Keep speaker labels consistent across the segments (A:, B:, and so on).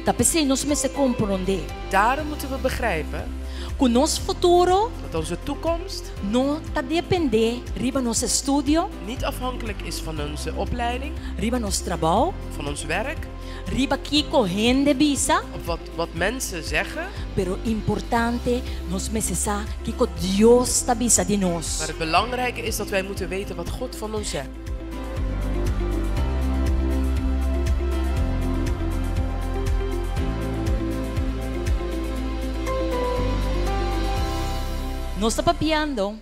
A: Ta p'esei nos mester komprondé.
B: Daarom moeten we begrijpen
A: Ku nos futuro
B: dat onze toekomst
A: no ta dependé riba nos estudio,
B: niet afhankelijk is van onze opleiding,
A: riba nos trabou,
B: van ons werk,
A: riba kiko hende bisa,
B: of wat mensen zeggen.
A: Pero importante nos mester sa kiko Dios ta bisa di nos.
B: Maar het belangrijke is dat wij moeten weten wat God van ons zegt.
A: Nos ta papiando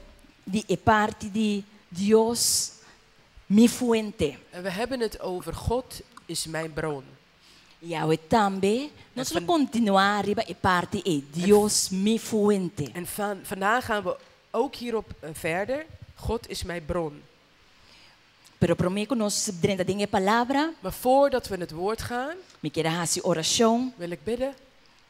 A: di e parti di Dios mi fuente.
B: En we hebben het over God is mijn bron.
A: I awe tambe nos lo kontinuá riba e parti ei, Dios mi fuente.
B: En vandaag gaan we ook hierop verder. God is mijn bron.
A: Pero promé ku nos drenta den e palabra,
B: Maar voordat we in het woord gaan,
A: mi kier a hasi orashon
B: wil ik bidden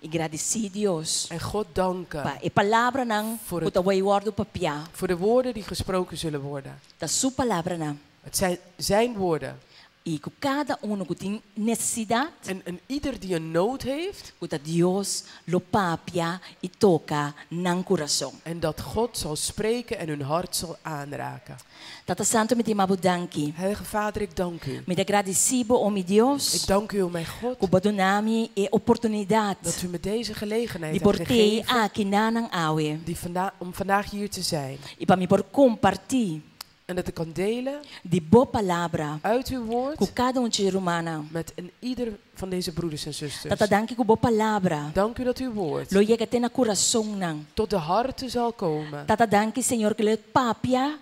A: i gradisí Dios
B: en God danken
A: pa e palabranan
B: Voor
A: ku
B: het
A: ta wei wòrdu papiá.
B: Voor de woorden die gesproken zullen worden.
A: Ta su palabranan.
B: Het zijn zijn woorden.
A: I ku kada unu ku tin nesesidat.
B: En ieder die een nood heeft.
A: Ku ta Dios lo papia i toka nan kurason.
B: En dat God zal spreken en hun hart zal aanraken.
A: Tata Santu mi ta yama bo danki.
B: Heilige Vader, ik dank u.
A: Mi ta gradisí bo, o mi Dios.
B: Ik dank u, o mijn God.
A: Ku bo a duna mi e oportunidat.
B: Dat u me deze gelegenheid
A: Di
B: hebt
A: por tei
B: gegeven.
A: aki na nan awe.
B: Die om vandaag hier te zijn.
A: I pa mi por kompartí.
B: En dat ik kan delen.
A: Di bo palabra.
B: Uit uw woord.
A: Ku kada un dje rumannan.
B: Met een ieder van deze broeders en zusters.
A: Tata danki ku bo palabra.
B: Dank u dat uw woord.
A: Lo yega te na kurasonnan.
B: Tot de harten zal komen.
A: Tata danki Señor ku lo papia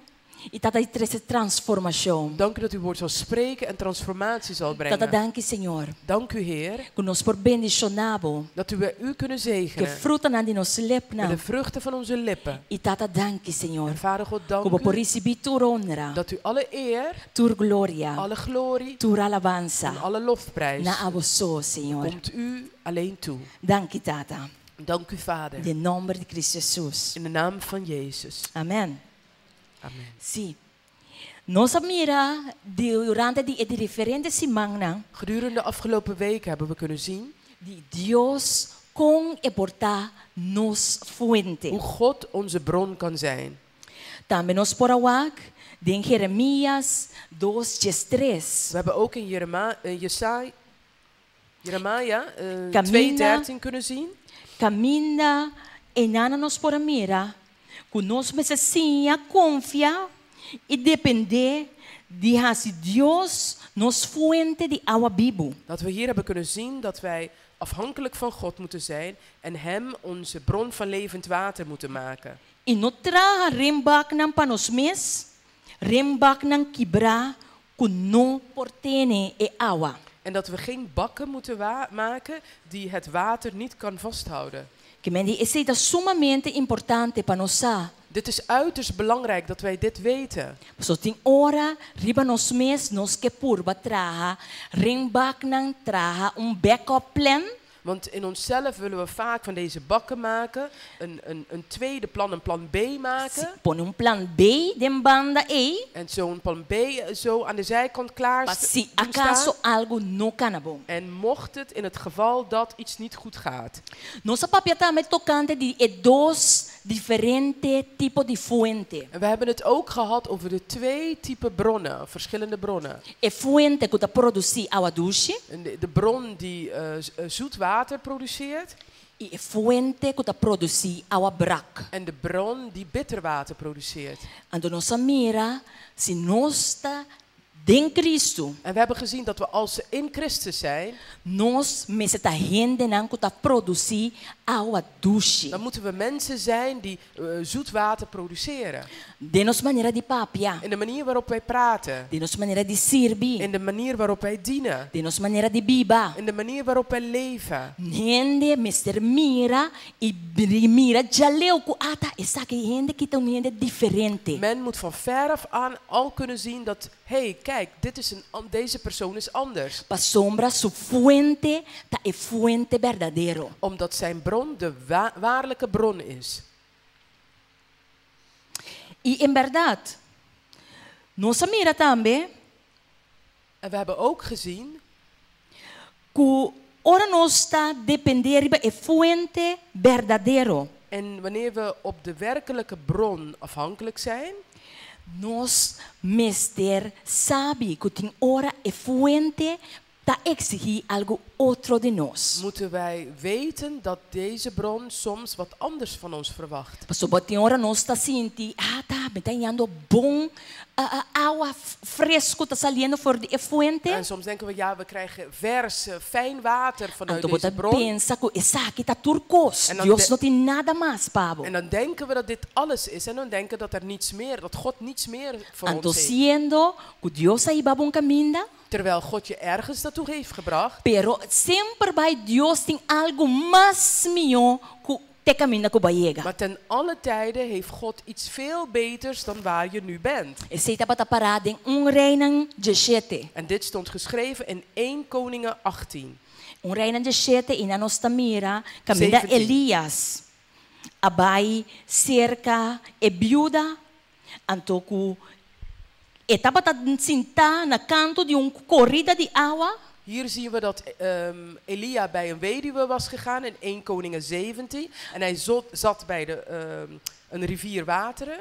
A: i tata i trese transformashon.
B: Dank u dat uw woord zal spreken en transformatie zal brengen.
A: Tata danki Señor.
B: Dank u Heer.
A: Ku nos por bendishoná bo.
B: Dat u we u kunnen zegenen.
A: Ku e frutanan di nos lepnan.
B: Met de vruchten van onze lippen.
A: I Tata danki Señor.
B: En Vader God dank
A: Ku bo
B: u.
A: por risibí tur honra.
B: Dat u alle eer.
A: Tur gloria.
B: Alle glorie.
A: Tur alabansa.
B: En alle lofprijs.
A: Na abo so Señor.
B: Komt u alleen toe.
A: Danki Tata.
B: Dank u Vader.
A: Den nomber di Cristo Jesus.
B: In de naam van Jezus.
A: Amen.
B: Amen.
A: Sí. Nos a mira durante di e diferente simannan.
B: Gedurende de afgelopen weken hebben we kunnen zien.
A: Di Dios kon e por ta nos fuente.
B: Hoe God onze bron kan zijn.
A: Tambe nos por a wak den Jeremias dos diestres.
B: We hebben ook in Jerema, Jesai, Jeremia
A: Caminda
B: 2:13 kunnen zien.
A: Caminda enana nos por a mira ku nos mester siña konfia i dependé di hasi Dios nos fuente di awa bibu.
B: Dat we hier hebben kunnen zien dat wij afhankelijk van God moeten zijn en Hem onze bron van levend water moeten maken.
A: I no traha renbaknan pa nos mes, renbaknan kibrá ku no por tene e awa.
B: En dat we geen bakken moeten maken die het water niet kan vasthouden.
A: Ke men di esei ta sumamente importante pa nos sa.
B: Dit is uiterst belangrijk dat wij dit weten.
A: Pasobra tin ora riba nos mes nos ke purba traha renbaknan, traha un backup plan.
B: Want in onszelf willen we vaak van deze bakken maken, een tweede plan, een plan B maken.
A: Si, pone un plan B den banda ei.
B: En zo'n plan B zo aan de zijkant klaar
A: Pa si
B: doen staan.
A: acaso algo no cana bon.
B: En mocht het in het geval dat iets niet goed gaat.
A: Nos a papia tambe tocante di e dos diferente tipo di fuente.
B: En we hebben het ook gehad over de twee typen bronnen, verschillende bronnen.
A: E fuente cu ta produci awa dushi.
B: En de bron die zoet water produceert.
A: I e fuente cu ta produci awa brak.
B: En de bron die bitter water produceert.
A: Anto nos a mira si nos ta den Cristo.
B: En we hebben gezien dat we als we in Christus zijn,
A: Nos mester ta hendenan cu ta produci awa dushi.
B: Dan moeten we mensen zijn die zoet water produceren.
A: Den nos manera di papia.
B: In de manier waarop wij praten.
A: Den nos manera di sirbi.
B: In de manier waarop wij dienen.
A: Den nos manera di biba.
B: In de manier waarop wij leven.
A: Hende mester mira i mira djaleu ku ata esaki hende ki ta un hende diferente.
B: Men moet van ver af aan al kunnen zien dat, hey, kijk, deze persoon is anders.
A: Pasobra su fuente ta e fuente berdadero.
B: Omdat zijn bron de waarlijke bron is.
A: I en berdad, nos a mira tambe
B: En we hebben ook gezien
A: ku ora nos ta dependé riba e fuente berdadero,
B: En wanneer we op de werkelijke bron afhankelijk zijn,
A: nos mester sabi ku tin ora e fuente ta eksigí algu otro di nos.
B: Moeten wij weten dat deze bron soms wat anders van ons verwacht.
A: Pasobra tin ora nos ta sinti, ah, ta, mi ta hañando bon awa fresku ta saliendo for di e fuente.
B: En soms denken we, ja, we krijgen vers, fijn water vanuit
A: Anto bo
B: deze
A: ta
B: bron.
A: Pensa ku esaki ta tur kos.
B: En dan
A: Dios no tin nada mas pa bo.
B: En dan denken we dat dit alles is en dan denken dat er niets meer, dat God niets meer voor
A: Anto
B: ons heeft.
A: Siendo ku Dios a hiba bo un kaminda,
B: Terwijl God je ergens naartoe heeft gebracht.
A: Pero semper bai Dios tin algu mas mihó ku e kaminda ku bo a yega.
B: Maar ten alle tijden heeft God iets veel beters dan waar je nu bent.
A: Esei tabata pará den 1 Reinan 17.
B: En dit stond geschreven in 1 Koningen 18.
A: 1 Reinan 17 i nos ta mira kaminda
B: 17.
A: Elias a bai serka e biuda anto ku e tabata sintá na kantu di un korida di awa.
B: Hier zien we dat Elia bij een weduwe was gegaan in 1 Koningen 17. En hij zat bij een rivier wateren.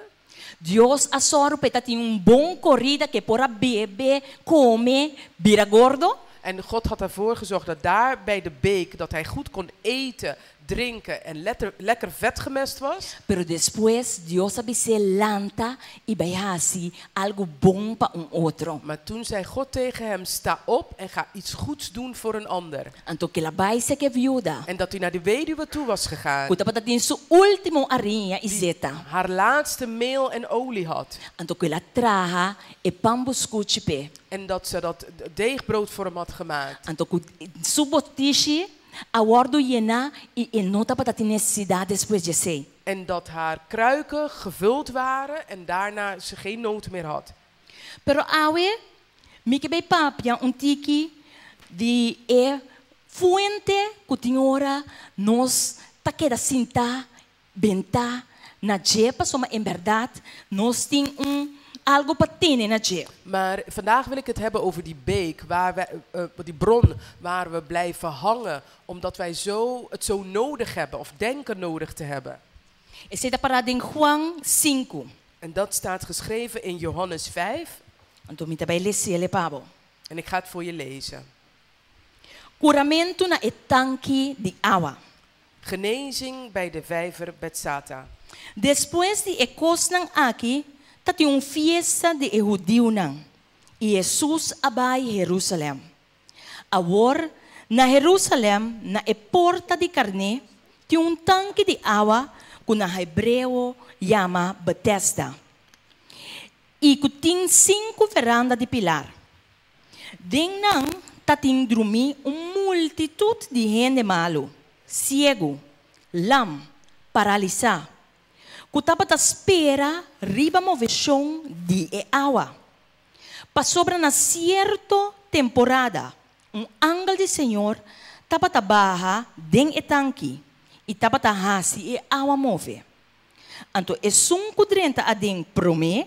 A: Dios a sòru p'e tabatin un bon korida ku e por a bebe, kome, bira gordo.
B: En God had ervoor gezorgd dat daar bij de beek, dat hij goed kon eten, drinken en lekker vet gemest was.
A: Pero despues Dios a bis'é lanta i bai hasi algu bon pa un otro.
B: Maar toen zei God tegen hem, sta op en ga iets goeds doen voor een ander.
A: Anto ku el a bai serka e viuda.
B: En dat hij naar de weduwe toe was gegaan.
A: Ku tabatin su último hariña i zeta.
B: Haar laatste meel en olie had.
A: Anto ku el a traha e pan buskuchi p'e.
B: En dat ze dat deegbrood voor hem had gemaakt.
A: Anto ku su botishi a wòrdu yená i e no tabatin nesesidat despues di esei.
B: En dat haar kruiken gevuld waren en daarna ze geen nood meer had.
A: Pero awe, mi ke bai papia un tiki di e fuente ku tin ora nos ta keda sinta bentá na dje pasobra en bèrdat nos tin un algu pa tene na dje.
B: Maar vandaag wil ik het hebben over die beek, die bron waar we blijven hangen, omdat wij het zo nodig hebben of denken nodig te hebben.
A: Esei ta pará den Juan 5.
B: En dat staat geschreven in Johannes 5
A: Anto mi ta bai les'é pa bo.
B: En ik ga het voor je lezen.
A: Kuramentu na e tanki di awa.
B: Genezing bij de vijver Bethsata.
A: Despues di e kosnan aki, tabatin un fiesta di e hudiunan. I Hesus a bai Herusalèm. Awor, na Herusalèm, na e porta di karné, tin un tanki di awa ku na hebreo yama Betesda. I ku tin sinku veranda di pilar. Den nan tabatin drumí un multitut di hende malu, siegu, lam, paralisá, ku tabata spera riba moveshon di e awa. Pasobra na sierto temporada, un angel di Señor tabata baha den e tanki i tabata hasi e awa move. Anto esun ku drenta aden promé,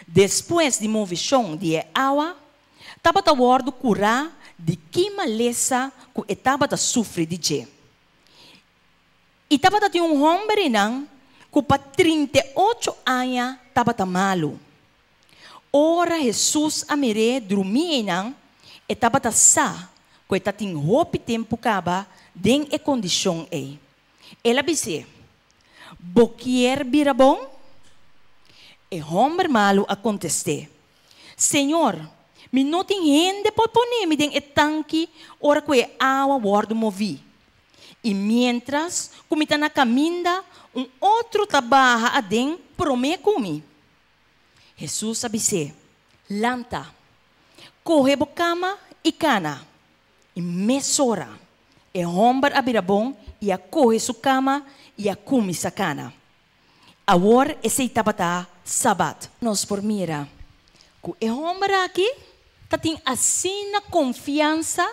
A: despues di moveshon di e awa, tabata wòrdu kurá di ki malesa ku e tabata sufri di dje. I tabatin un hòmber einan ku pa 38 aña tabata malu. Ora Hesus a mir'é drumí einan, e tabata sa ku e tabatin hopi tempu kaba den e kondishon ei. El a bis'é, Bo kier bira bon? E hòmber malu a kontest'é, Señor, mi no tin hende pa pone mi den e tanki ora ku e awa wòrdu moví. I miéntras ku mi ta na kaminda, un otro ta baha aden promé ku mi. Hesus a bis'é, Lanta, kohe bo kama i kana. I mesora e hòmber a bira bon i a kohe su kama i a kuminsá kana. Awor esei tabata sabat. Nos por mira ku e hòmber aki tabatin asina konfiansa.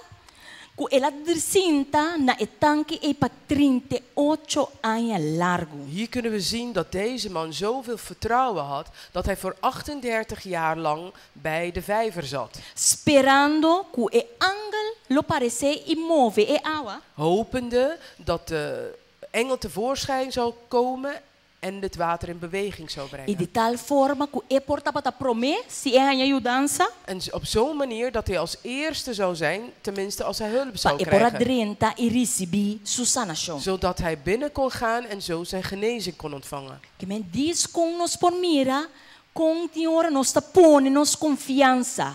A: Ku el a sinta na e tanki ei pa 38 aña largu.
B: Hier kunnen we zien dat deze man zoveel vertrouwen had dat hij voor 38 jaar lang bij de vijver zat.
A: Sperando ku e angel lo paresé i move e awa.
B: Hopende dat de engel tevoorschijn zou komen en het water in beweging zou
A: I
B: brengen.
A: Di tal forma ku e por tabata promé si e haña yudansa.
B: En op zo'n manier dat hij als eerste zou zijn, tenminste als hij hulp
A: Pa
B: zou
A: e por
B: krijgen.
A: Drenta i risibí su sanashon.
B: Zodat hij binnen kon gaan en zo zijn genezing kon ontvangen.
A: Ke men dis kon nos por mira kon tin ora nos ta pone nos konfiansa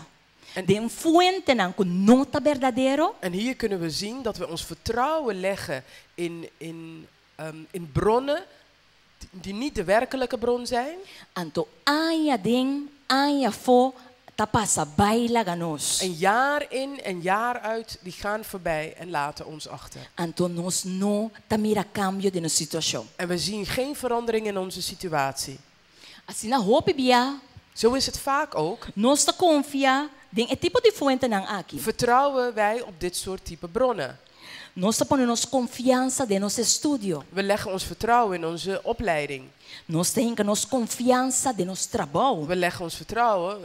A: den fuentenan ku no ta berdadero.
B: En hier kunnen we zien dat we ons vertrouwen leggen in bronnen die niet de werkelijke bron zijn.
A: Anto aña aden, aña afó ta pasa bai laga nos.
B: En jaar in en jaar uit, die gaan voorbij en laten ons achter.
A: Anto nos no ta mira kambio den nos situashon.
B: En we zien geen verandering in onze situatie.
A: Asina hopi bia,
B: Zo is het vaak ook.
A: Nos ta konfia den e tipo di fuentenan aki.
B: Vertrouwen wij op dit soort type bronnen.
A: Nos ta pone nos konfiansa den nos estudio.
B: We leggen ons vertrouwen in onze opleiding.
A: Nos ta hinka nos konfiansa den nos trabou.
B: We leggen ons vertrouwen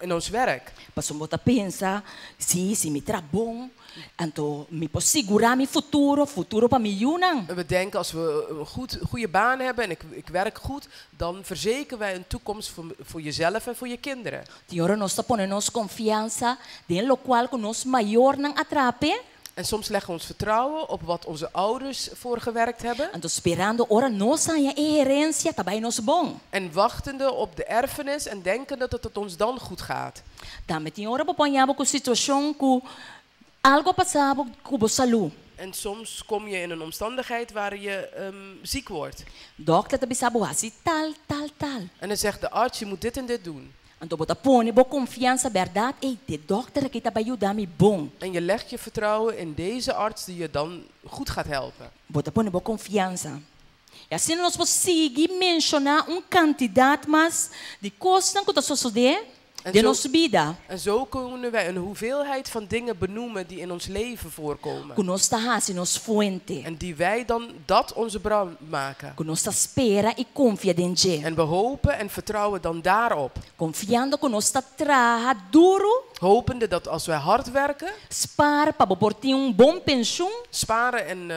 B: in ons werk.
A: Pasobra bo ta pensa, si, si mi traha bon, anto mi por sigurá mi futuro, futuro pa mi yunan.
B: En we denken: als we een goede baan hebben en ik werk goed, dan verzekeren wij een toekomst voor jezelf en voor je kinderen.
A: Tin ora nos ta pone nos konfiansa den lokual ku nos mayornan a traha p'e.
B: En soms leggen we ons vertrouwen op wat onze ouders voor gewerkt hebben.
A: Anto sperando ora nos haña e herensia ta bai nos bon.
B: En wachtende op de erfenis en denkende dat het ons dan goed gaat.
A: Tambe tin ora bo por haña bo ku situashon ku algu a pasa bo ku bo salú.
B: En soms kom je in een omstandigheid waar je ziek wordt.
A: Dòkter ta bisa bo hasi tal, tal, tal.
B: En dan zegt de arts: je moet dit en dit doen.
A: Anto bo ta pone bo konfiansa bèrdat, ei, e dòkter aki ta bai yuda mi bon.
B: En je legt je vertrouwen in deze arts die je dan goed gaat helpen.
A: Bo ta pone bo konfiansa. I asina nos por sigui menshoná un kantidat mas di kosnan ku ta sosodé
B: En
A: den
B: zo,
A: nos bida.
B: En zo kunnen wij een hoeveelheid van dingen benoemen die in ons leven voorkomen.
A: Ku nos ta hasi nos fuente.
B: En die wij dan dat onze bron maken.
A: Ku nos ta spera i konfia den dje.
B: En we hopen en vertrouwen dan daarop.
A: Konfiando ku nos ta traha duru.
B: Hopende dat als wij hard werken,
A: Spar pa bo por tin un bon penshun.
B: Sparen en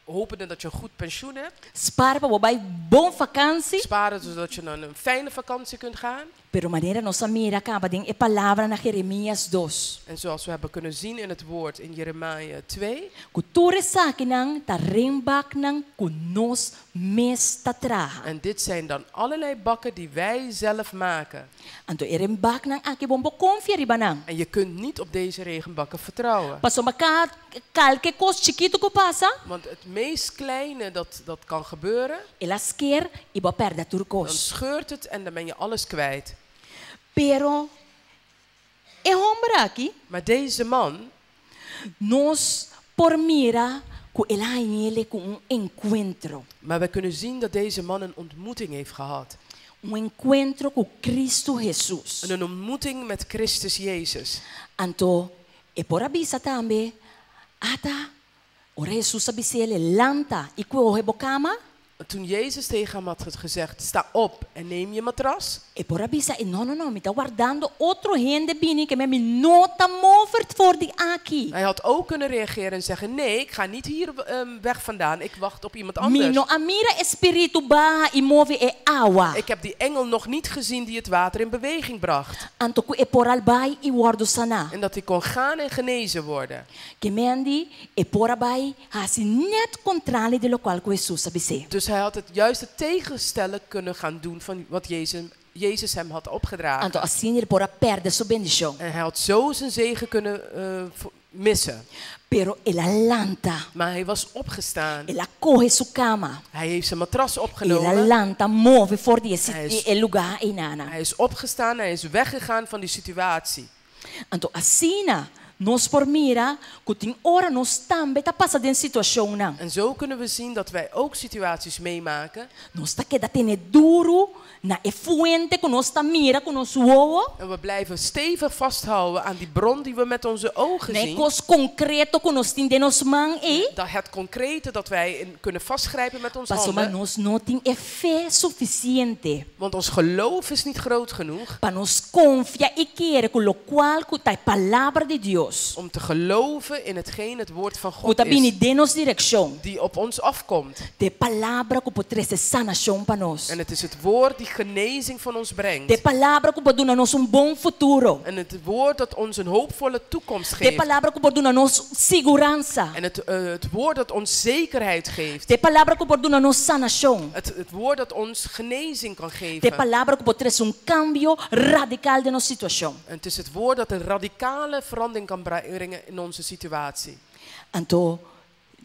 B: hopende dat je een goed pensioen hebt.
A: Spar pa bo bai bon vakansi.
B: Sparen zodat je naar een fijne vakantie kunt gaan.
A: Pero manera nos a mira kaba den e palabra na Jeremias 2.
B: En zoals we hebben kunnen zien in het woord in Jeremia 2,
A: Ku tur esakinan ta renbaknan ku nos mes ta traha.
B: En dit zijn dan allerlei bakken die wij zelf maken.
A: Anto e renbaknan aki bo no por konfia riba nan.
B: En je kunt niet op deze regenbakken vertrouwen.
A: Pasobra kualke kos chikitu ku pasa,
B: Want het meest kleine dat kan gebeuren,
A: el a sker i bo a pèrdè
B: dan
A: tur kos.
B: scheurt het en dan ben je alles kwijt.
A: Pero e hòmber aki,
B: Maar deze man,
A: nos por mira ku el a hañ'é ku un enkuentro.
B: Maar we kunnen zien dat deze man een ontmoeting heeft gehad.
A: Un enkuentro ku Kristu Hesus.
B: En een ontmoeting met Christus Jezus.
A: Anto, e por a bisa tambe, ata, ora Hesus a bis'é lanta i kohe bo kama.
B: Toen Jezus tegen hem had gezegd: sta op en neem je matras.
A: E por a bisa, e no, no, no, mi ta wardando otro hende bini ke men mi no ta move for di aki.
B: Hij had ook kunnen reageren en zeggen: nee, ik ga niet hier weg vandaan, ik wacht op iemand
A: Mi
B: anders.
A: no a mira e spiritu baha i move e awa.
B: Ik heb die engel nog niet gezien die het water in beweging bracht.
A: Anto ku e por a bai i wòrdu saná.
B: En dat hij kon gaan en genezen worden.
A: Ke men di e por a bai hasi nèt kontrali di lokual ku Hesus a bis'é.
B: Dus hij had het juist het tegenstellen kunnen gaan doen van wat Jezus hem had opgedragen.
A: Anto asina e por a pèrdè su bendishon.
B: En hij had zo zijn zegen kunnen missen.
A: Pero el a lanta.
B: Maar hij was opgestaan.
A: El a kohe su kama.
B: Hij heeft zijn matras
A: El a
B: opgenomen.
A: lanta move for di
B: Hij is-
A: e lugá einana.
B: Hij is opgestaan, hij is weggegaan van die situatie.
A: Anto asina Nos por mira ku tin ora nos tambe ta pasa den situashonnan.
B: En zo kunnen we zien dat wij ook situaties meemaken.
A: Nos ta keda tene duru na e fuente ku nos ta mira ku nos wowo.
B: En we blijven stevig vasthouden aan die bron die we met onze ogen
A: Na e
B: zien.
A: kos konkreto ku nos tin den nos man ei.
B: Dat het concrete dat wij kunnen vastgrijpen met onze
A: Pasobra
B: handen.
A: nos no tin e fe sufisiente
B: Want ons geloof is niet groot genoeg
A: pa nos konfia i kere ku lokual ku ta e palabra di Dios.
B: om te geloven in hetgeen het woord van
A: Ku
B: God
A: ta bini
B: is.
A: den nos direkshon.
B: Die op ons afkomt.
A: Ta e palabra ku por trese sanashon pa nos.
B: En het is het woord die genezing van ons
A: Ta e
B: brengt.
A: palabra ku por duna nos un bon futuro.
B: En het woord dat ons een hoopvolle toekomst
A: Ta e
B: geeft.
A: palabra ku por duna nos siguransa.
B: En het woord dat ons zekerheid geeft.
A: Ta e palabra ku por duna nos sanashon.
B: Het woord dat ons genezing kan
A: Ta e
B: geven.
A: palabra ku por trese un kambio radikal den nos situashon.
B: En het is het woord dat een radicale verandering kan brengen in onze situatie.
A: Anto,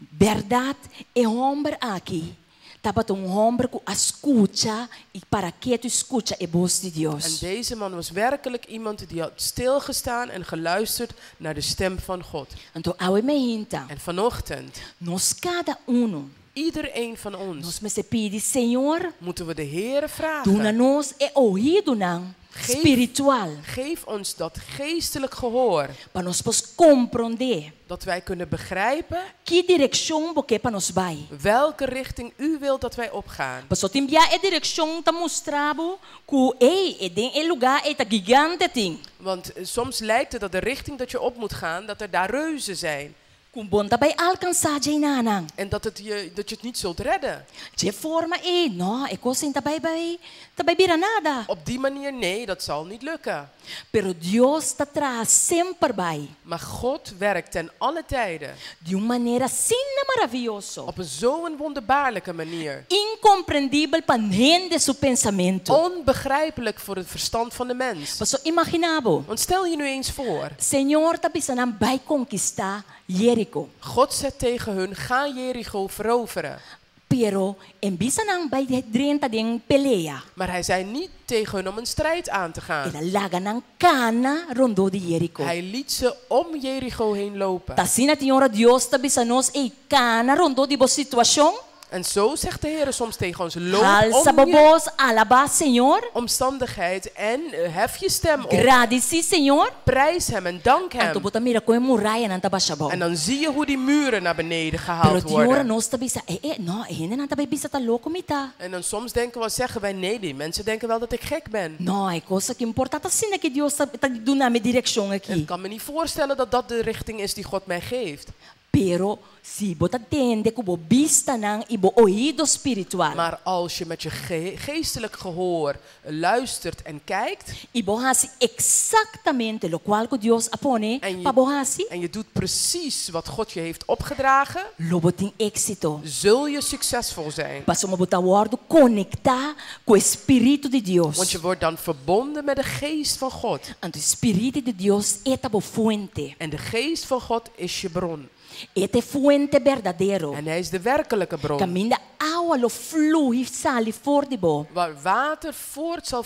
A: bèrdat, e hòmber aki tabata un hòmber ku a skucha i para ketu skucha e bos di
B: En
A: Dios.
B: deze man was werkelijk iemand die had stilgestaan en geluisterd naar de stem van God.
A: Anto, awe mainta,
B: En vanochtend,
A: nos kada unu,
B: iedereen van ons,
A: nos mester pidi, Señor,
B: moeten we de Heere
A: duna
B: vragen.
A: nos e oidonan spiritual
B: Geef ons dat geestelijk gehoor,
A: pa nos por komprondé
B: dat wij kunnen begrijpen
A: ki direkshon bo ke pa nos bai.
B: welke richting u wilt dat wij opgaan.
A: Paso tin bia e direkshon ta mustra bo ku ei, e den e lugá ei ta gigante tin.
B: Want soms lijkt het dat de richting dat je op moet gaan, dat er daar reuzen zijn.
A: Ku bo n' ta bai alkansá einan.
B: En dat je het niet zult redden.
A: Di e forma ei, no, e kos ei n' ta bai bai, ta bai bira nada.
B: Op die manier, nee, dat zal niet lukken.
A: Pero Dios ta traha semper bai.
B: Maar God werkt ten alle tijden
A: Di un manera asina maravioso.
B: op een zo'n wonderbaarlijke manier.
A: Inkomprendibel pa hende su pensamentu.
B: Onbegrijpelijk voor het verstand van de mens.
A: Paso imaginá bo.
B: Want stel je nu eens voor,
A: Señor ta bisa nan bai konkistá Jeriko.
B: God zegt tegen hun, ga Jericho veroveren.
A: Pero e n' bisa nan bai drenta den pelea.
B: Maar hij zei niet tegen hun om een strijd aan te gaan.
A: El a laga nan kana rondó di Jeriko.
B: Hij liet ze om Jericho heen lopen.
A: T'asina tin ora Dios ta bisa nos ei kana rondó di bo situashon.
B: En zo zegt de Heer soms tegen ons, loop
A: Alsa
B: om
A: bo
B: je
A: bos, alabá Señor.
B: omstandigheid en hef je stem op.
A: Gradisí Señor.
B: Prijs hem en dank
A: Anto
B: hem.
A: bo ta mira kon e murayanan ta basha abou.
B: En dan zie je hoe die muren naar beneden
A: Pero
B: gehaald
A: tin ora
B: worden.
A: nos ta bisa, eh, eh, no, e hendenan ta bai bisa ta loko mi ta.
B: En dan soms denken we, zeggen wij, nee, die mensen denken wel dat ik gek ben.
A: No, e kos aki n' por ta asina ku Dios ta duna mi direkshon aki.
B: Ik kan me niet voorstellen dat dat de richting is die God mij geeft.
A: Pero si bo ta tende ku bo bistanan i bo oido spiritual.
B: Maar als je met je geestelijk gehoor luistert en kijkt
A: I bo hasi eksaktamente lokual ku Dios a pone pa bo hasi.
B: en je doet precies wat God je heeft opgedragen,
A: Lo bo tin éksito.
B: zul je succesvol zijn.
A: Pasobra bo ta wòrdu konektá ku e Spiritu di Dios.
B: Want je wordt dan verbonden met de geest van God.
A: Anto Spiritu di Dios e ta bo fuente.
B: En de geest van God is je bron.
A: E ta e fuente berdadero.
B: En hij is de werkelijke bron.
A: Kaminda awa lo flui sali for di bo.
B: Waar water voort zal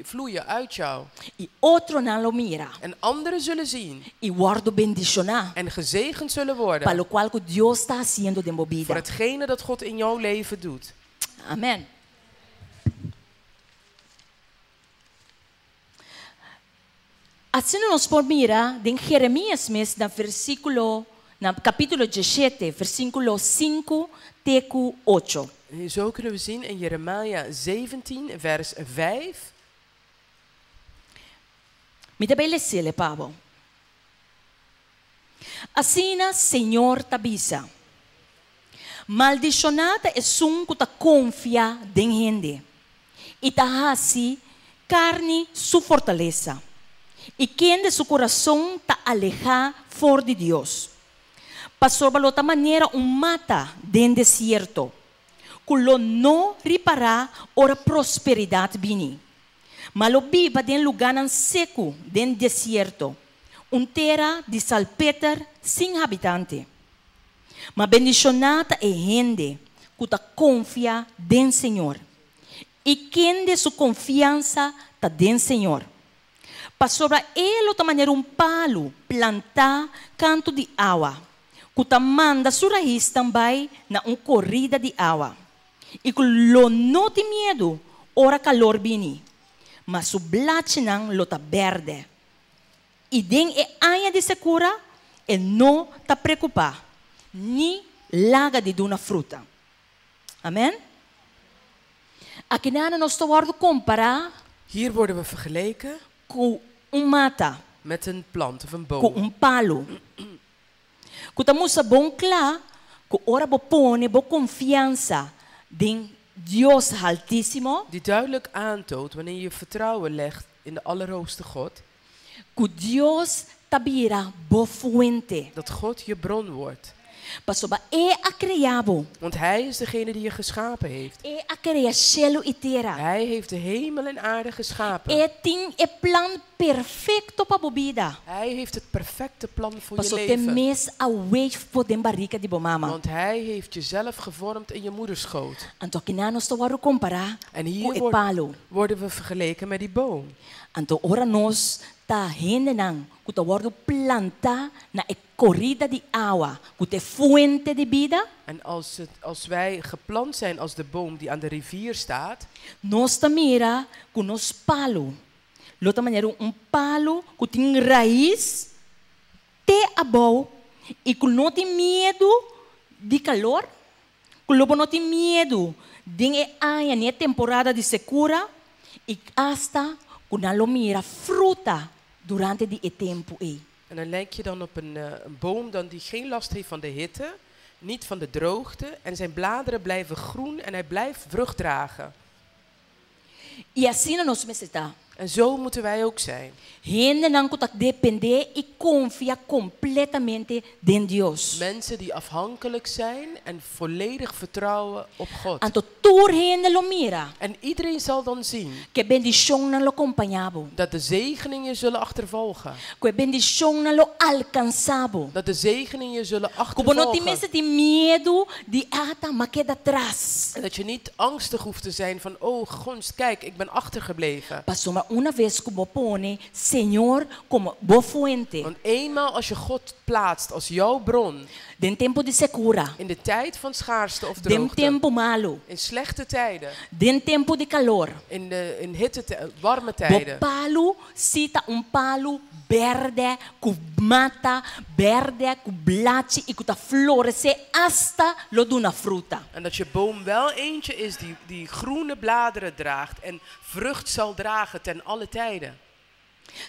B: vloeien uit jou.
A: I otronan lo mira.
B: En anderen zullen zien
A: I wòrdu bendishoná.
B: en gezegend zullen
A: Pa
B: worden.
A: lokual ku Dios ta hasiendo den bo
B: Voor
A: bida.
B: hetgene dat God in jouw leven doet.
A: Amèn. Asina nos por mira den Jeremias mes na versíkulo na kapítulo 17, versíkulo 5 te ku 8.
B: En zo kunnen we zien in Jeremia 17, vers 5.
A: Mi ta bai les'é pa bo. Asina Señor ta bisa. Maldishoná ta esun ku ta konfia den hende. I ta hasi karni su fortalesa. I kende su kurason ta alehá for di Dios. Pasobra lo ta manera un mata den desierto. Ku lo no ripará ora prosperidat bini. Ma lo biba den lugánan seku den desierto. Un tera di salpeter sin habitante. Ma bendishoná ta e hende ku ta konfia den Señor. I kende su konfiansa ta den Señor. Pasobra e lo ta manera un palu plantá kantu di awa, ku ta manda su raisnan bai na un korida di awa, i ku lo no tin miedu ora kalor bini, ma su blachinan lo ta bèrdè. I den e aña di sekura e no ta preokupá, ni laga di duna fruta. Amèn? Akinan nos ta wòrdu kompará
B: Hier worden we vergeleken
A: ku un mata,
B: met een plant of een
A: ku
B: boom.
A: Un palu. Ku ta mustra bon kla ku ora bo pone bo konfiansa den Dios Haltísimo,
B: Die duidelijk aantoont wanneer je vertrouwen legt in de Allerhoogste God,
A: ku Dios ta bira bo fuente.
B: Dat God je bron wordt.
A: Pasobra E a krea bo.
B: Want Hij is degene die je geschapen heeft.
A: E a krea shelu i tera.
B: Hij heeft de hemel en aarde geschapen.
A: E tin e plan perfekto pa bo bida.
B: Hij heeft het perfecte plan voor je
A: Paso t'e
B: leven.
A: mes a weef bo den barika di bo mama.
B: Want Hij heeft jezelf gevormd in je moederschoot.
A: Anto akinan nos ta wòrdu kompará
B: En
A: ku
B: hier
A: e palu.
B: worden we vergeleken met die boom.
A: Anto ora nos ta hendenan ku ta wòrdu plantá na e korida di awa ku ta e fuente di bida.
B: En als wij geplant zijn als de boom die aan de rivier staat,
A: Nos ta mira ku nos palu lo ta manera un palu ku tin rais te abou i ku no tin miedu di kalor, ku lo bo no tin miedu den e aña ni e temporada di sekura i asta ku nan lo mira fruta durante di e tempu ei.
B: En dan lijk je dan op een boom dan die geen last heeft van de hitte, niet van de droogte en zijn bladeren blijven groen en hij blijft vrucht dragen.
A: I asina nos mester ta.
B: En zo moeten wij ook zijn.
A: Hendenan ku ta dependé i konfia kompletamente den Dios.
B: Mensen die afhankelijk zijn en volledig vertrouwen op God.
A: Anto tur hende lo mira.
B: En iedereen zal dan zien
A: Ku e bendishonnan lo kompañá bo.
B: Dat de zegeningen zullen achtervolgen.
A: Ku e bendishonnan lo alkansá bo.
B: Dat de zegeningen je zullen
A: Ku bo no tin
B: achtervolgen.
A: mester tin miedu di ata m'a keda tras.
B: En dat je niet angstig hoeft te zijn van, oh gunst, kijk, ik ben achtergebleven.
A: Pasobra una bes ku bo pone Señor komo bo fuente.
B: Want eenmaal als je God plaatst als jouw bron,
A: Den tempu di sekura.
B: In de tijd van schaarste of
A: Den
B: droogte,
A: tempu malu.
B: In slechte tijden,
A: Den tempu di kalor.
B: in hitte, warme
A: Bo
B: tijden.
A: palu si ta un palu bèrdè ku mata, bèrdè ku blachi i ku ta floresé asta lo duna fruta.
B: En dat je boom wel eentje is die groene bladeren draagt en vrucht zal dragen ten alle tijden.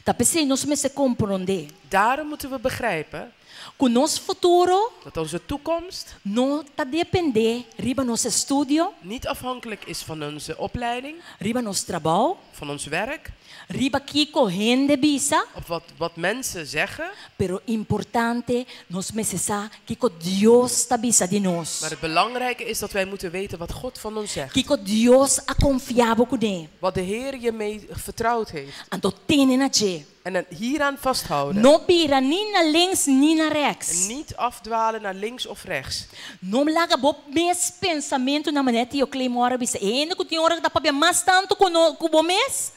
A: Ta p'esei nos mester komprondé.
B: Daarom moeten we begrijpen
A: Ku nos futuro
B: dat onze toekomst
A: no ta dependé riba nos estudio,
B: niet afhankelijk is van onze opleiding,
A: riba nos trabou,
B: van ons werk,
A: riba kiko hende bisa,
B: of wat mensen zeggen.
A: Pero importante nos mester sa kiko Dios ta bisa di nos.
B: Maar het belangrijke is dat wij moeten weten wat God van ons zegt.
A: Kiko Dios a konfia bo kuné.
B: Wat de Heer je mee vertrouwd heeft.
A: Anto tene na dje.
B: En dan hieraan vasthouden.
A: No bira ni na links ni na rechts.
B: En niet afdwalen naar links of rechts.
A: No laga bo mes pensamentunan manera Tio Claymore a bisa. E hende ku tin ora ta papia mas tantu ku no ku bo mes,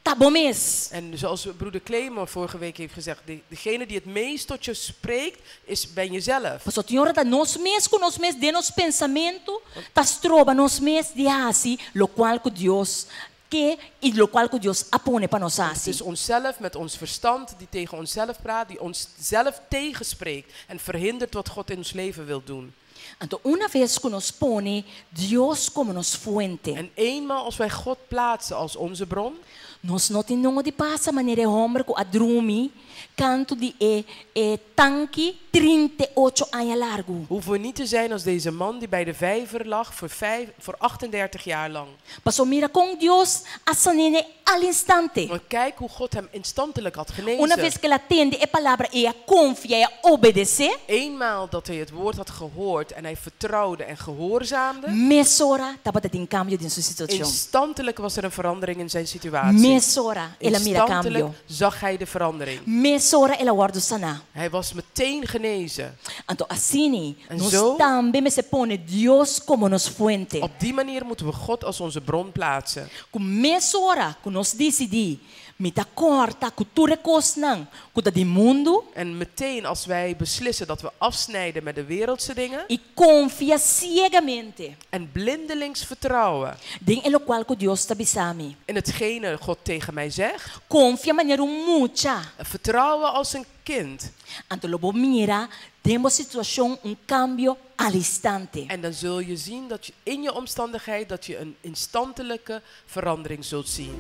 A: ta bo mes.
B: En zoals broeder Claymore vorige week heeft gezegd, degene die het meest tot je spreekt, ben jezelf.
A: Paso tin ora ta nos mes ku nos mes den nos pensamentu ta stroba nos mes di hasi lokual ku Dios ke i lokual ku Dios a pone pa nos
B: Het
A: hasi.
B: is onszelf met ons verstand die tegen onszelf praat, die onszelf tegenspreekt en verhindert wat God in ons leven wil doen.
A: Anto una vez ku nos pone Dios komo nos fuente,
B: En eenmaal als wij God plaatsen als onze bron,
A: nos no tin nodi di pasa manera e hòmber ku a drumi kantu di e e tanki 38 aña largu.
B: Hoeven we niet te zijn als deze man die bij de vijver lag voor 38 jaar lang.
A: Paso mira kon Dios a san'é al instante.
B: Want kijk hoe God hem instantelijk had genezen.
A: Una vez ku el a tende e palabra i a konfia i a obedesé.
B: Eenmaal dat hij het woord had gehoord en hij vertrouwde en gehoorzaamde.
A: Mesora tabata tin kambio den su situashon.
B: Instantelijk was er een verandering in zijn situatie.
A: Mesora el a mira
B: Instantelijk
A: kambio.
B: zag hij de verandering.
A: Mesora el a wòrdu saná.
B: Hij was meteen genezen.
A: Anto asina
B: En
A: nos
B: zo,
A: tambe mester pone Dios komo nos fuente.
B: Op die manier moeten we God als onze bron plaatsen.
A: Ku mesora ku nos disidí, Mi ta kòrta ku tur e kosnan ku ta di mundu
B: En meteen als wij beslissen dat we afsnijden met de wereldse dingen
A: i konfia siegamente
B: en blindelings vertrouwen
A: den e lokual ku Dios ta bisa mi.
B: In hetgene God tegen mij zegt,
A: Konfia manera un mucha.
B: Vertrouwen als een kind.
A: Anto lo bo mira den bo situashon un kambio al instante.
B: En dan zul je zien dat je in je omstandigheid dat je een instantelijke verandering zult zien.